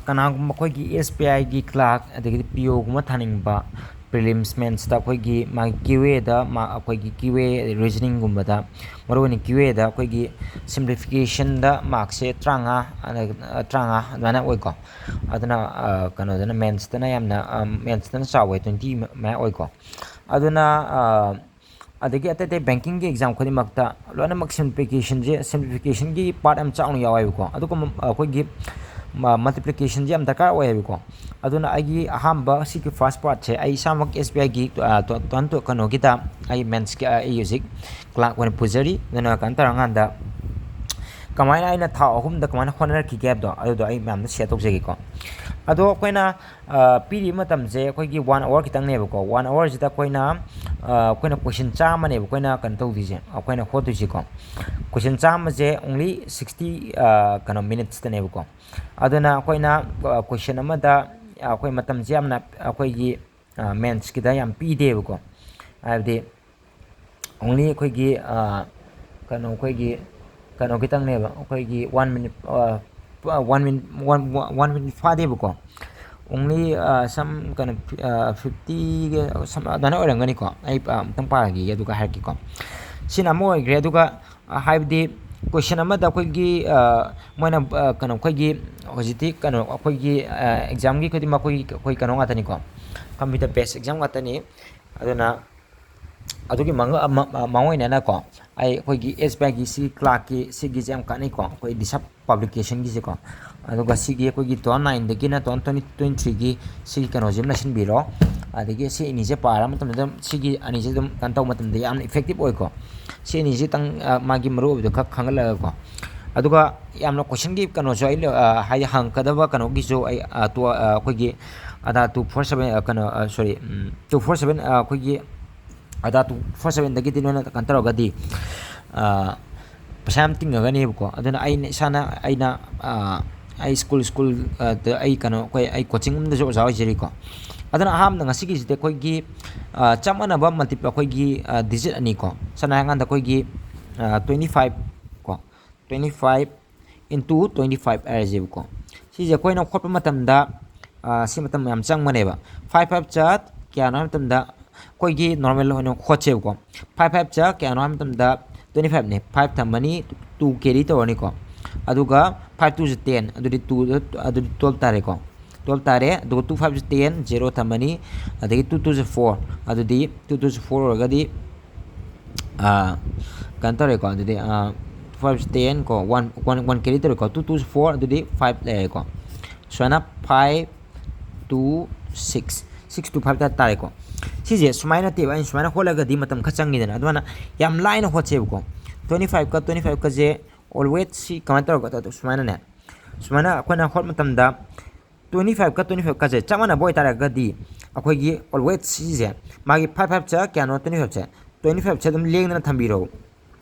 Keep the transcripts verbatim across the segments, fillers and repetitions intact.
ꯀꯅꯥꯒꯨꯝꯕ ꯑꯩꯈꯣꯏꯒꯤ ꯑꯦꯁ ꯕꯤ ꯑꯥꯏꯒꯤ ꯀ꯭ꯂꯥꯔꯛ ꯑꯗꯒꯤꯗꯤ ꯄꯤ ꯑꯣꯒꯨꯝꯕ ꯊꯥꯅꯤꯡꯕ, ꯄ꯭ꯔꯤꯂꯤꯝꯁ ꯃꯦꯟꯁꯇ ꯑꯩꯈꯣꯏꯒꯤ ꯃꯥꯒꯤ ꯀ꯭ꯌꯨ ꯑꯦꯗ, ꯑꯩꯈꯣꯏꯒꯤ ꯀ꯭ꯌꯨ ꯑꯦ ꯔꯤꯖꯅꯤꯡꯒꯨꯝꯕꯗ, ꯃꯔꯨꯑꯣꯏꯅ ꯀ꯭ꯌꯨ ꯑꯦꯗ ꯑꯩꯈꯣꯏꯒꯤ ꯁꯤꯝꯄ꯭ꯂꯤꯐꯤꯀꯦꯁꯟꯗ ꯃꯥꯔꯛꯁꯦ ꯇꯔꯥꯃꯉꯥ, ꯇꯔꯥꯃꯉꯥ ꯑꯗꯨꯃꯥꯏꯅ ꯑꯣꯏꯀꯣ꯫ ꯑꯗꯨꯅ ꯀꯩꯅꯣꯗꯅ ꯃꯦꯟꯁꯇꯅ ꯌꯥꯝꯅ, ꯃꯦꯟꯁꯇꯅ ꯆꯥꯎꯋꯦ, ꯇ꯭ꯋꯦꯟꯇꯤ ꯃꯌꯥ ꯑꯣꯏꯀꯣ꯫ ꯑꯗꯨꯅ ꯑꯗꯒꯤ ꯑꯇꯩ ꯑꯇꯩ ꯕꯦꯡꯀꯤꯡꯒꯤ ꯑꯦꯛꯖꯥꯝ ꯈꯨꯗꯤꯡꯃꯛꯇ ꯂꯣꯏꯅꯃꯛ ꯁꯤꯝꯄ꯭ꯂꯤꯐꯤꯀꯦꯁꯟꯁꯦ, ꯁꯤꯝꯄ꯭ꯂꯤꯐꯤꯀꯦꯁꯟꯒꯤ ꯄꯥꯔꯠ ꯌꯥꯝ ꯆꯥꯎꯅ ꯌꯥꯎꯋꯦꯕꯀꯣ꯫ ꯑꯗꯨꯒ ꯑꯩꯈꯣꯏꯒꯤ ꯃꯜꯇꯤꯄ꯭ꯂꯤꯀꯦꯁꯟꯁꯦ ꯌꯥꯝ ꯗꯔꯀꯥꯔ ꯑꯣꯏꯌꯦꯕꯀꯣ꯫ ꯑꯗꯨꯅ ꯑꯩꯒꯤ ꯑꯍꯥꯟꯕ ꯁꯤꯒꯤ ꯐꯥꯔꯁ ꯄꯥꯔꯠꯁꯦ ꯑꯩ ꯏꯁꯥꯃꯛ ꯑꯦꯁ ꯕꯤ ꯑꯥꯏꯒꯤ ꯀꯩꯅꯣꯒꯤꯗ ꯑꯩ ꯃꯦꯟꯁꯀꯤ ꯑꯩ ꯍꯧꯖꯤꯛ ꯀ꯭ꯂꯥꯔꯛ ꯑꯣꯏꯅ ꯄꯨꯖꯔꯤ꯫ ꯑꯗꯨꯅ ꯀꯩꯅꯣ ꯇꯧꯔꯀꯥꯟꯗ ꯀꯃꯥꯏꯅ ꯑꯩꯅ ꯊꯥ ꯑꯍꯨꯝꯗ ꯀꯃꯥꯏꯅ ꯍꯣꯠꯅꯔꯛꯈꯤꯒꯦ ꯍꯥꯏꯕꯗꯣ, ꯑꯗꯨꯗꯣ ꯑꯩ ꯃꯌꯥꯝꯗ ꯁꯤꯌꯔ ꯇꯧꯖꯒꯦꯀꯣ꯫ ꯑꯗꯣ ꯑꯩꯈꯣꯏꯅ ꯄꯤꯔꯤꯕ ꯃꯇꯝꯁꯦ ꯑꯩꯈꯣꯏꯒꯤ ꯋꯥꯟ ꯑꯋꯥꯔ ꯈꯤꯇꯪꯅꯦꯕꯀꯣ꯫ ꯋꯥꯟ ꯑꯋꯥꯔꯁꯤꯗ ꯑꯩꯈꯣꯏꯅ ꯑꯩꯈꯣꯏꯅ ꯀꯣꯏꯁꯟ ꯆꯥꯝꯃꯅꯦꯕ ꯑꯩꯈꯣꯏꯅ ꯀꯩꯅꯣ ꯇꯧꯗꯣꯏꯁꯦ, ꯑꯩꯈꯣꯏꯅ ꯍꯣꯠꯇꯣꯏꯁꯦꯀꯣ꯫ ꯀꯣꯏꯁꯟ ꯆꯥꯝꯃꯁꯦ only sixty ꯀꯩꯅꯣ ꯃꯤꯅꯤꯠꯁꯇꯅꯦꯕꯀꯣ꯫ ꯑꯗꯨꯅ ꯑꯩꯈꯣꯏꯅ ꯀꯣꯏꯁꯟ ꯑꯃꯗ ꯑꯩꯈꯣꯏ ꯃꯇꯝꯁꯦ ꯌꯥꯝꯅ ꯑꯩꯈꯣꯏꯒꯤ ꯃꯦꯟꯁꯀꯤꯗ ꯌꯥꯝ ꯄꯤꯗꯦꯕꯀꯣ꯫ ꯍꯥꯏꯕꯗꯤ only ꯑꯩꯈꯣꯏꯒꯤ ꯀꯩꯅꯣ ꯑꯩꯈꯣꯏꯒꯤ ꯀꯩꯅꯣ ꯈꯤꯇꯪꯅꯦꯕ, ꯑꯩꯈꯣꯏꯒꯤ one minute, one minute, one minute ꯐꯥꯗꯦꯕꯀꯣ꯫ Only ꯁꯝ ꯀꯩꯅꯣ ꯐꯤꯐꯇꯤꯒ ꯁꯝ ꯑꯗꯨꯃꯥꯏꯅ ꯑꯣꯏꯔꯝꯒꯅꯤꯀꯣ꯫ ꯑꯩ ꯑꯃꯨꯛꯇꯪ ꯄꯥꯔꯒꯦ ꯑꯗꯨꯒ ꯍꯥꯏꯔꯛꯀꯦꯀꯣ꯫ ꯁꯤꯅ ꯑꯃ ꯑꯣꯏꯈ꯭ꯔꯦ꯫ ꯑꯗꯨꯒ ꯍꯥꯏꯕꯗꯤ ꯀꯣꯏꯁꯟ ꯑꯃꯗ ꯑꯩꯈꯣꯏꯒꯤ ꯃꯣꯏꯅ ꯀꯩꯅꯣ ꯑꯩꯈꯣꯏꯒꯤ ꯍꯧꯖꯤꯛꯇꯤ ꯀꯩꯅꯣ ꯑꯩꯈꯣꯏꯒꯤ ꯑꯦꯛꯖꯥꯝꯒꯤ ꯑꯩꯈꯣꯏꯗꯤ ꯃꯈꯣꯏ ꯑꯩꯈꯣꯏ ꯀꯩꯅꯣ ꯉꯥꯛꯇꯅꯤꯀꯣ, ꯀꯝꯄ꯭ꯌꯨꯇꯔ ꯕꯦꯁ ꯑꯦꯛꯖꯥꯝ ꯉꯥꯛꯇꯅꯤ꯫ ꯑꯗꯨꯅ ꯑꯗꯨꯒꯤ ꯃꯥꯡꯑꯣꯏꯅꯅꯀꯣ ꯑꯩ ꯑꯩꯈꯣꯏꯒꯤ ꯑꯦꯁ ꯕꯤ ꯑꯥꯏꯒꯤ ꯁꯤ ꯀ꯭ꯂꯥꯔꯛꯀꯤ ꯁꯤꯒꯤꯁꯦ ꯌꯥꯝ ꯀꯥꯟꯅꯩꯀꯣ, ꯑꯩꯈꯣꯏ ꯗꯤꯁꯥ ꯄꯕ꯭ꯂꯤꯀꯦꯁꯟꯒꯤꯁꯦꯀꯣ꯫ ꯑꯗꯨꯒ ꯁꯤꯒꯤ ꯑꯩꯈꯣꯏꯒꯤ ꯇꯨ ꯊꯥꯎꯖꯟ ꯅꯥꯏꯟꯗꯒꯤꯅ ꯇꯨ ꯊꯥꯎꯖꯟ ꯇ꯭ꯋꯦꯟꯇꯤ ꯊ꯭ꯔꯤꯒꯤ ꯁꯤꯒꯤ ꯀꯩꯅꯣꯁꯦ ꯑꯃ ꯂꯩꯁꯤꯟꯕꯤꯔꯣ꯫ ꯑꯗꯒꯤ ꯁꯤ ꯑꯅꯤꯁꯦ ꯄꯥꯔ ꯃꯇꯝꯗ ꯑꯗꯨꯝ ꯁꯤꯒꯤ ꯑꯅꯤꯁꯦ ꯑꯗꯨꯝ ꯀꯩꯅꯣ ꯇꯧꯕ ꯃꯇꯝꯗ ꯌꯥꯝꯅ ꯏꯐꯦꯛꯇꯤꯞ ꯑꯣꯏꯀꯣ꯫ ꯁꯤ ꯑꯅꯤꯁꯤꯇꯪ ꯃꯥꯒꯤ ꯃꯔꯨ ꯑꯣꯏꯕꯗꯣ ꯈꯛ ꯈꯪꯒꯠꯂꯒꯀꯣ꯫ ꯑꯗꯨꯒ ꯌꯥꯝꯅ ꯀꯣꯏꯁꯟꯒꯤ ꯀꯩꯅꯣꯁꯨ ꯑꯩ ꯍꯥꯏꯗꯤ ꯍꯪꯉꯛꯀꯗꯕ ꯀꯩꯅꯣꯒꯤꯁꯨ ꯑꯩ ꯑꯩꯈꯣꯏꯒꯤ ꯑꯗꯥ ꯇꯨ ꯐꯣꯔ ꯁꯕꯦꯟ ꯀꯩꯅꯣ ꯁꯣꯔꯤ ꯇꯨ ꯐꯣꯔ ꯁꯕꯦꯟ ꯑꯩꯈꯣꯏꯒꯤ ꯑꯗꯥ ꯇꯨ ꯐꯣꯔ ꯁꯕꯦꯟꯗꯒꯤꯗꯤ ꯅꯣꯏꯅ ꯀꯩꯅꯣ ꯇꯧꯔꯒꯗꯤ ꯄꯩꯁꯥ ꯌꯥꯝ ꯇꯤꯡꯉꯒꯅꯦꯕꯀꯣ꯫ ꯑꯗꯨꯅ ꯑꯩꯅ ꯏꯁꯥꯅ ꯑꯩꯅ ꯑꯩ ꯁ꯭ꯀꯨꯜ ꯁ꯭ꯀꯨꯜ ꯑꯩ ꯀꯩꯅꯣ ꯑꯩꯈꯣꯏ ꯑꯩ ꯀꯣꯆꯤꯡ ꯑꯃꯗꯁꯨ ꯑꯣꯖꯥ ꯑꯣꯏꯖꯔꯤꯀꯣ꯫ ꯑꯗꯨꯅ ꯑꯍꯥꯟꯕꯗ ꯉꯁꯤꯒꯤꯁꯤꯗꯤ ꯑꯩꯈꯣꯏꯒꯤ ꯆꯞ ꯃꯥꯟꯅꯕ ꯃꯜꯇꯤꯄ꯭ꯂꯥꯏ ꯑꯩꯈꯣꯏꯒꯤ ꯗꯤꯖꯤꯠ ꯑꯅꯤꯀꯣ꯫ ꯁꯝꯅ ꯍꯥꯏꯔꯀꯥꯟꯗ ꯑꯩꯈꯣꯏꯒꯤ ꯇ꯭ꯋꯦꯟꯇꯤ ꯐꯥꯏꯚ ꯀꯣ, twenty five into twenty five ꯍꯥꯏꯔꯁꯦꯕꯀꯣ꯫ ꯁꯤꯁꯦ ꯑꯩꯈꯣꯏꯅ ꯍꯣꯠꯄ ꯃꯇꯝꯗ ꯁꯤ ꯃꯇꯝ ꯌꯥꯝ ꯆꯪꯕꯅꯦꯕ꯫ Five five ꯆ ꯀꯌꯥꯅꯣ ꯍꯥꯏꯕ ꯃꯇꯝꯗ ꯑꯩꯈꯣꯏꯒꯤ ꯅꯣꯔꯃꯦꯜ ꯑꯣꯏꯅ ꯍꯣꯠꯁꯦꯕꯀꯣ꯫ Five five ꯆ ꯀꯌꯥꯅꯣ ꯍꯥꯏꯕ ꯃꯇꯝꯗ twenty five ꯅꯦ꯫ Five ꯊꯝꯃꯅꯤ, two carry ꯇꯧꯔꯅꯤꯀꯣ꯫ ꯑꯗꯨꯒ five two ꯁ ten, ꯑꯗꯨꯗꯤ two, ꯑꯗꯨꯗꯤ twelve ꯇꯥꯔꯦꯀꯣ꯫ Twelve ꯇꯥꯔꯦ꯫ ꯑꯗꯨꯒ two five ꯁ ten, zero ꯊꯝꯃꯅꯤ꯫ ꯑꯗꯒꯤ two two ꯁ four, ꯑꯗꯨꯗꯤ two two ꯁ four ꯑꯣꯏꯔꯒꯗꯤ ꯀꯩꯅꯣ ꯇꯧꯔꯦꯀꯣ꯫ ꯑꯗꯨꯗꯤ five ten ꯀꯣ, one one one carry ꯇꯧꯔꯦꯀꯣ꯫ Two two ꯁ four, ꯑꯗꯨꯗꯤ five ꯂꯩꯔꯦꯀꯣ꯫ ꯁꯨꯃꯥꯏꯅ five two six, six two five ꯇꯥꯔꯦꯀꯣ꯫ ꯁꯤꯁꯦ ꯁꯨꯃꯥꯏꯅ ꯅꯠꯇꯦꯕ, ꯑꯩꯅ ꯁꯨꯃꯥꯏꯅ ꯍꯣꯠꯂꯒꯗꯤ ꯃꯇꯝ ꯈꯔ ꯆꯪꯉꯤꯗꯅ꯫ ꯑꯗꯨꯃꯥꯏꯅ ꯌꯥꯝ ꯂꯥꯏꯅ ꯍꯣꯠꯁꯦꯕꯀꯣ꯫ Twenty five ꯀ twenty five ꯀꯁꯦ always ꯁꯤ ꯀꯃꯥꯏꯅ ꯇꯧꯔꯒ ꯁꯨꯃꯥꯏꯅꯅꯦ, ꯁꯨꯃꯥꯏꯅ ꯑꯩꯈꯣꯏꯅ ꯍꯣꯠ ꯃꯇꯝꯗ twenty five ꯀ twenty five ꯀꯁꯦ ꯆꯞ ꯃꯥꯟꯅꯕ ꯑꯣꯏꯇꯥꯔꯒꯗꯤ ꯑꯩꯈꯣꯏꯒꯤ always ꯁꯤꯁꯦ ꯃꯥꯒꯤ five five ꯆ ꯀꯌꯥꯅꯣ, twenty five ꯁꯦ, twenty five ꯁꯦ ꯑꯗꯨꯝ ꯂꯦꯡꯗꯅ ꯊꯝꯕꯤꯔꯣ꯫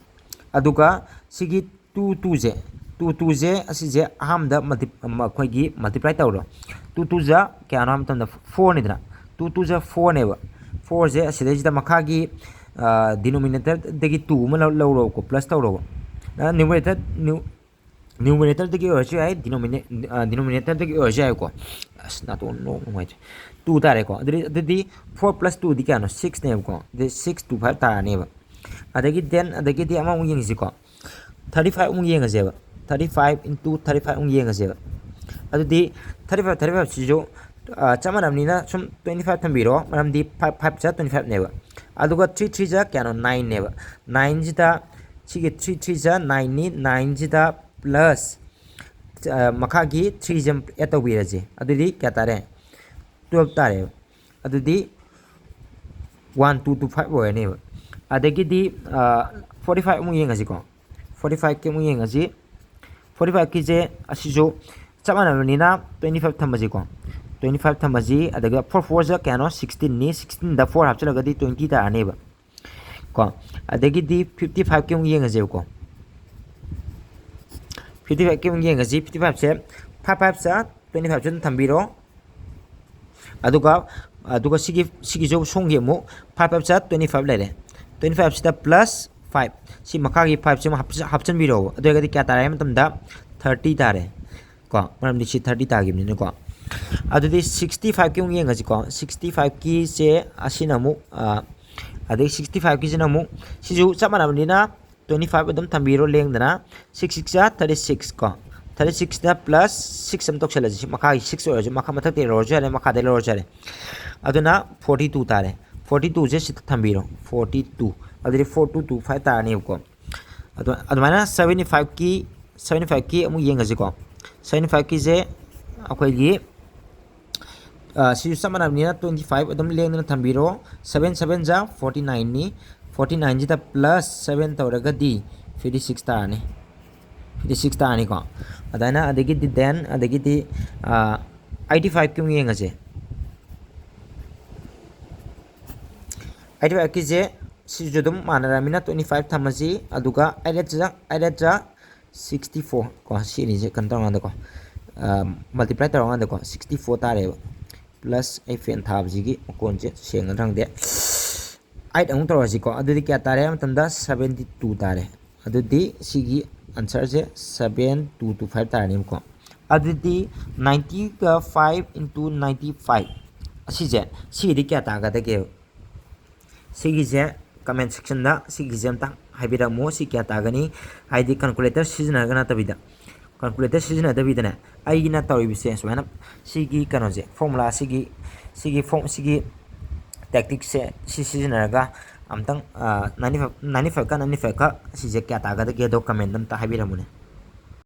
ꯑꯗꯨꯒ ꯁꯤꯒꯤ two two ꯁꯦ, two two ꯁꯦ ꯑꯁꯤꯁꯦ ꯑꯍꯥꯟꯕꯗ ꯑꯩꯈꯣꯏꯒꯤ multiply ꯇꯧꯔꯣ꯫ Two two ꯁ ꯀꯌꯥꯅꯣ ꯍꯥꯏꯕ ꯃꯇꯝꯗ four ꯅꯤꯗꯅ꯫ Two two ꯁ four ꯅꯦꯕ꯫ Four ꯁꯦ ꯑꯁꯤꯗꯩꯁꯤꯗ ꯃꯈꯥꯒꯤ denominator ꯗꯒꯤ two ꯑꯃ ꯂꯧꯔꯣꯕꯀꯣ, plus ꯇꯧꯔꯣꯕ꯫ Numerator, numerator ꯗꯒꯤ ꯑꯣꯏꯔꯁꯨ ꯌꯥꯏ, denominator ꯗꯒꯤ ꯑꯣꯏꯔꯁꯨ ꯌꯥꯏꯀꯣ꯫ ꯑꯁ, ꯅꯥꯇꯣꯟ ꯅꯣꯛ ꯅꯨꯡꯉꯥꯏꯇ꯭ꯔꯦ꯫ Two ꯇꯥꯔꯦꯀꯣ꯫ ꯑꯗꯨꯗꯤ, ꯑꯗꯨꯗꯤ four plus two ꯗꯤ ꯀꯌꯥꯅꯣ? Six ꯅꯦꯕꯀꯣ꯫ ꯑꯗꯨꯗꯤ six two five ꯇꯥꯔꯅꯦꯕ꯫ ꯑꯗꯒꯤ then, ꯑꯗꯒꯤꯗꯤ ꯑꯃꯃꯨꯛ ꯌꯦꯡꯁꯤꯀꯣ꯫ Thirty five ꯑꯃꯨꯛ ꯌꯦꯡꯉꯁꯦꯕ꯫ Thirty five into thirty five ꯑꯃꯨꯛ ꯌꯦꯡꯉꯁꯦꯕ꯫ ꯑꯗꯨꯗꯤ thirty five, thirty five ꯁꯤꯁꯨ ꯆꯞ ꯃꯥꯟꯅꯕꯅꯤꯅ ꯁꯨꯝ twenty five ꯊꯝꯕꯤꯔꯣ, ꯃꯔꯝꯗꯤ five five ꯁ twenty five ꯅꯦꯕ꯫ ꯑꯗꯨꯒ three three ꯁ ꯀꯌꯥꯅꯣ? Nine ꯅꯦꯕ꯫ Nine ꯁꯤꯗ ꯁꯤꯒꯤ three three ꯁ nine ꯅꯤ, nine ꯁꯤꯗ plus ꯃꯈꯥꯒꯤ three ꯁꯦ add ꯇꯧꯕꯤꯔꯁꯦ꯫ ꯑꯗꯨꯗꯤ ꯀꯌꯥ ꯇꯥꯔꯦ? Twelve ꯇꯥꯔꯦꯕ꯫ ꯑꯗꯨꯗꯤ one two two five ꯑꯣꯏꯔꯅꯦꯕ꯫ ꯑꯗꯒꯤꯗꯤ forty five ꯑꯃꯨꯛ ꯌꯦꯡꯉꯁꯤꯀꯣ꯫ Forty five ꯀꯤ ꯑꯃꯨꯛ ꯌꯦꯡꯉꯁꯤ꯫ Forty five ꯀꯤꯁꯦ ꯑꯁꯤꯁꯨ ꯆꯞ ꯃꯥꯟꯅꯕꯅꯤꯅ twenty five ꯊꯝꯃꯁꯤꯀꯣ꯫ Twenty five ꯊꯝꯃꯁꯤ꯫ ꯑꯗꯨꯒ four four ꯁ ꯀꯌꯥꯅꯣ? Sixteen ꯅꯤ꯫ Sixteen ꯗ four ꯍꯥꯞꯆꯤꯜꯂꯒꯗꯤ twenty ꯇꯥꯔꯅꯦꯕ꯫ ꯀꯣ꯫ ꯑꯗꯒꯤꯗꯤ fifty five ꯀꯤ ꯑꯃꯨꯛ ꯌꯦꯡꯉꯁꯦꯕꯀꯣ꯫ Fifty five ꯀꯤ ꯑꯃꯨꯛ ꯌꯦꯡꯉꯁꯤ꯫ Fifty five ꯁꯦ, five five ꯁ twenty five ꯁ ꯑꯗꯨꯝ ꯊꯝꯕꯤꯔꯣ꯫ ꯑꯗꯨꯒ, ꯑꯗꯨꯒ ꯁꯤꯒꯤ, ꯁꯤꯒꯤꯁꯨ ꯁꯣꯝꯒꯤ ꯑꯃꯨꯛ five five ꯁ twenty five ꯂꯩꯔꯦ꯫ Twenty five ꯁꯤꯗ plus five, ꯁꯤ ꯃꯈꯥꯒꯤ five ꯁꯤ ꯑꯃꯨꯛ ꯍꯥꯞꯆ-, ꯍꯥꯞꯆꯤꯟꯕꯤꯔꯛꯑꯣ꯫ ꯑꯗꯨ ꯑꯣꯏꯔꯒꯗꯤ ꯀꯌꯥ ꯇꯥꯔꯦ ꯍꯥꯏꯕ ꯃꯇꯝꯗ thirty ꯇꯥꯔꯦ꯫ ꯀꯣ, ꯃꯔꯝꯗꯤ ꯁꯤ ꯊꯥꯔꯇꯤ ꯇꯥꯈꯤꯕꯅꯤꯅꯀꯣ꯫ ꯑꯗꯨꯗꯤ ꯁꯤꯛꯁꯇꯤ ꯐꯥꯏꯚꯀꯤ ꯑꯃꯨꯛ ꯌꯦꯡꯉꯁꯤꯀꯣ꯫ ꯁꯤꯛꯁꯇꯤ ꯐꯥꯏꯚꯀꯤꯁꯦ ꯑꯁꯤꯅ ꯑꯃꯨꯛ, ꯑ, ꯑꯗꯩ ꯁꯤꯛꯁꯇꯤ ꯐꯥꯏꯚꯀꯤꯁꯤꯅ ꯑꯃꯨꯛ, ꯁꯤꯁꯨ ꯆꯞ ꯃꯥꯟꯅꯕꯅꯤꯅ ꯇ꯭ꯋꯦꯟꯇꯤ ꯐꯥꯏꯚ ꯑꯗꯨꯝ ꯊꯝꯕꯤꯔꯣ ꯂꯦꯡꯗꯅ꯫ ꯁꯤꯛꯁ ꯁꯤꯛꯁ ꯖꯥ ꯊꯥꯔꯇꯤ ꯁꯤꯛꯁ ꯀꯣ, ꯊꯥꯔꯇꯤ ꯁꯤꯛꯁꯇ ꯄ꯭ꯂꯁ ꯁꯤꯛꯁ ꯑꯃ ꯇꯧꯁꯜꯂꯁꯤ꯫ ꯁꯤ ꯃꯈꯥꯒꯤ ꯁꯤꯛꯁ ꯑꯣꯏꯔꯁꯨ, ꯃꯈꯥ ꯃꯊꯛꯇ ꯂꯧꯔꯁꯨ ꯌꯥꯔꯦ, ꯃꯈꯥꯗ ꯂꯧꯔꯁꯨ ꯌꯥꯔꯦ꯫ ꯑꯗꯨꯅ ꯐꯣꯔꯇꯤ ꯇꯨ ꯇꯥꯔꯦ꯫ ꯐꯣꯔꯇꯤ ꯇꯨꯁꯦ ꯁꯤꯗ ꯊꯝꯕꯤꯔꯣ, ꯐꯣꯔꯇꯤ ꯇꯨ꯫ ꯑꯗꯨꯗꯤ ꯐꯣꯔ ꯇꯨ ꯇꯨ ꯐꯥꯏꯚ ꯇꯥꯔꯅꯦꯕꯀꯣ꯫ ꯑꯗꯨ, ꯑꯗꯨꯃꯥꯏꯅ ꯁꯕꯦꯟꯇꯤ ꯐꯥꯏꯚꯀꯤ, ꯁꯕꯦꯟꯇꯤ ꯐꯥꯏꯚꯀꯤ ꯑꯃꯨꯛ ꯌꯦꯡꯉꯁꯤꯀꯣ꯫ ꯁꯕꯦꯟꯇꯤ ꯐꯥꯏꯚꯀꯤꯁꯦ ꯑꯩꯈꯣꯏꯒꯤ, ꯑ, ꯁꯤꯁꯨ ꯆꯞ ꯃꯥꯟꯅꯕꯅꯤꯅ ꯇ꯭ꯋꯦꯟꯇꯤ ꯐꯥꯏꯚ ꯑꯗꯨꯝ ꯂꯦꯡꯗꯅ ꯊꯝꯕꯤꯔꯣ꯫ ꯁꯕꯦꯟ ꯁꯕꯦꯟ ꯖꯥ ꯐꯣꯔꯇꯤ ꯅꯥꯏꯟꯅꯤ꯫ ꯐꯣꯔꯇꯤ ꯅꯥꯏꯟꯁꯤꯗ ꯄ꯭ꯂꯁ ꯁꯕꯦꯟ ꯇꯧꯔꯒꯗꯤ ꯐꯤꯐꯇꯤ ꯁꯤꯛꯁ ꯇꯥꯔꯅꯤ꯫ ꯐꯤꯐꯇꯤ ꯁꯤꯛꯁ ꯇꯥꯔꯅꯤꯀꯣ꯫ ꯑꯗꯨꯃꯥꯏꯅ, ꯑꯗꯒꯤꯗꯤ then, ꯑꯗꯒꯤꯗꯤ, ꯑ, ꯑꯩꯠꯇꯤ ꯐꯥꯏꯚꯀꯤ ꯑꯃꯨꯛ ꯌꯦꯡꯉꯁꯦ꯫ ꯑꯩꯠꯇꯤ ꯐꯥꯏꯚꯀꯤꯁꯦ ꯁꯤꯁꯨ ꯑꯗꯨꯝ ꯃꯥꯟꯅꯔꯕꯅꯤꯅ ꯇ꯭ꯋꯦꯟꯇꯤ ꯐꯥꯏꯚ ꯊꯝꯃꯁꯤ, ꯑꯗꯨꯒ ꯑꯩꯠ ꯑꯩꯠ ꯖꯥ, ꯑꯩꯠ ꯑꯩꯠ ꯖꯥ ꯁꯤꯛꯁꯇꯤ ꯐꯣꯔ ꯀꯣ, ꯁꯤ ꯑꯅꯤꯁꯦ ꯀꯩꯅꯣ ꯇꯧꯔꯀꯥꯟꯗꯀꯣ, ꯃꯜꯇꯤꯄ꯭ꯂꯥꯏ ꯇꯧꯔꯀꯥꯟꯗꯀꯣ, ꯁꯤꯛꯁꯇꯤ ꯐꯣꯔ ꯇꯥꯔꯦꯕ꯫ ꯄ꯭ꯂꯁ ꯑꯩ ꯐꯦꯟ ꯊꯥꯕꯁꯤꯒꯤ ꯃꯈꯣꯟꯁꯦ ꯁꯦꯡꯒꯗ꯭ꯔꯥ ꯈꯪꯗꯦ꯫ ꯑꯩꯠ ꯑꯃꯨꯛ ꯇꯧꯔꯁꯤꯀꯣ꯫ ꯑꯗꯨꯗꯤ ꯀꯌꯥ ꯇꯥꯔꯦ ꯍꯥꯏꯕ ꯃꯇꯝꯗ ꯁꯕꯦꯟꯇꯤ ꯇꯨ ꯇꯥꯔꯦ꯫ ꯑꯗꯨꯗꯤ ꯁꯤꯒꯤ ꯑꯟꯁꯔꯁꯦ ꯁꯕꯦꯟ ꯇꯨ ꯇꯨ ꯐꯥꯏꯚ ꯇꯥꯔꯅꯦꯕꯀꯣ꯫ ꯑꯗꯨꯗꯤ ꯅꯥꯏꯟꯇꯤꯒ ꯐꯥꯏꯚ into ninety five, ꯑꯁꯤꯁꯦ, ꯁꯤꯒꯤꯗꯤ ꯀꯌꯥ ꯇꯥꯒꯗꯒꯦ? ꯁꯤꯒꯤꯁꯦ comment sectionꯗ ꯁꯤꯒꯤꯁꯦ ꯑꯝꯇ ꯍꯥꯏꯕꯤꯔꯝꯃꯣ, ꯁꯤ ꯀꯌꯥ ꯇꯥꯒꯅꯤ? ꯍꯥꯏꯗꯤ calculator ꯁꯤꯖꯤꯟꯅꯔꯒ ꯅꯠꯇꯕꯤꯗ, calculator ꯁꯤꯖꯤꯟꯅꯗꯕꯤꯗꯅꯦ, ꯑꯩꯒꯤꯅ ꯇꯧꯔꯤꯕꯁꯦ ꯁꯨꯃꯥꯏꯅ, ꯁꯤꯒꯤ ꯀꯩꯅꯣꯁꯦ, formula ꯁꯤꯒꯤ, ꯁꯤꯒꯤ form, ꯁꯤꯒꯤ tacticꯁꯦ ꯁꯤ ꯁꯤꯖꯤꯟꯅꯔꯒ ꯑꯝꯇꯪ, ꯑ, ninety five, ninety fiveꯀ ninety fiveꯀ ꯁꯤꯁꯦ ꯀꯌꯥ ꯇꯥꯒꯗꯒꯦꯗꯣ commentꯗ ꯑꯝꯇ ꯍꯥꯏꯕꯤꯔꯝꯃꯨꯅꯦ꯫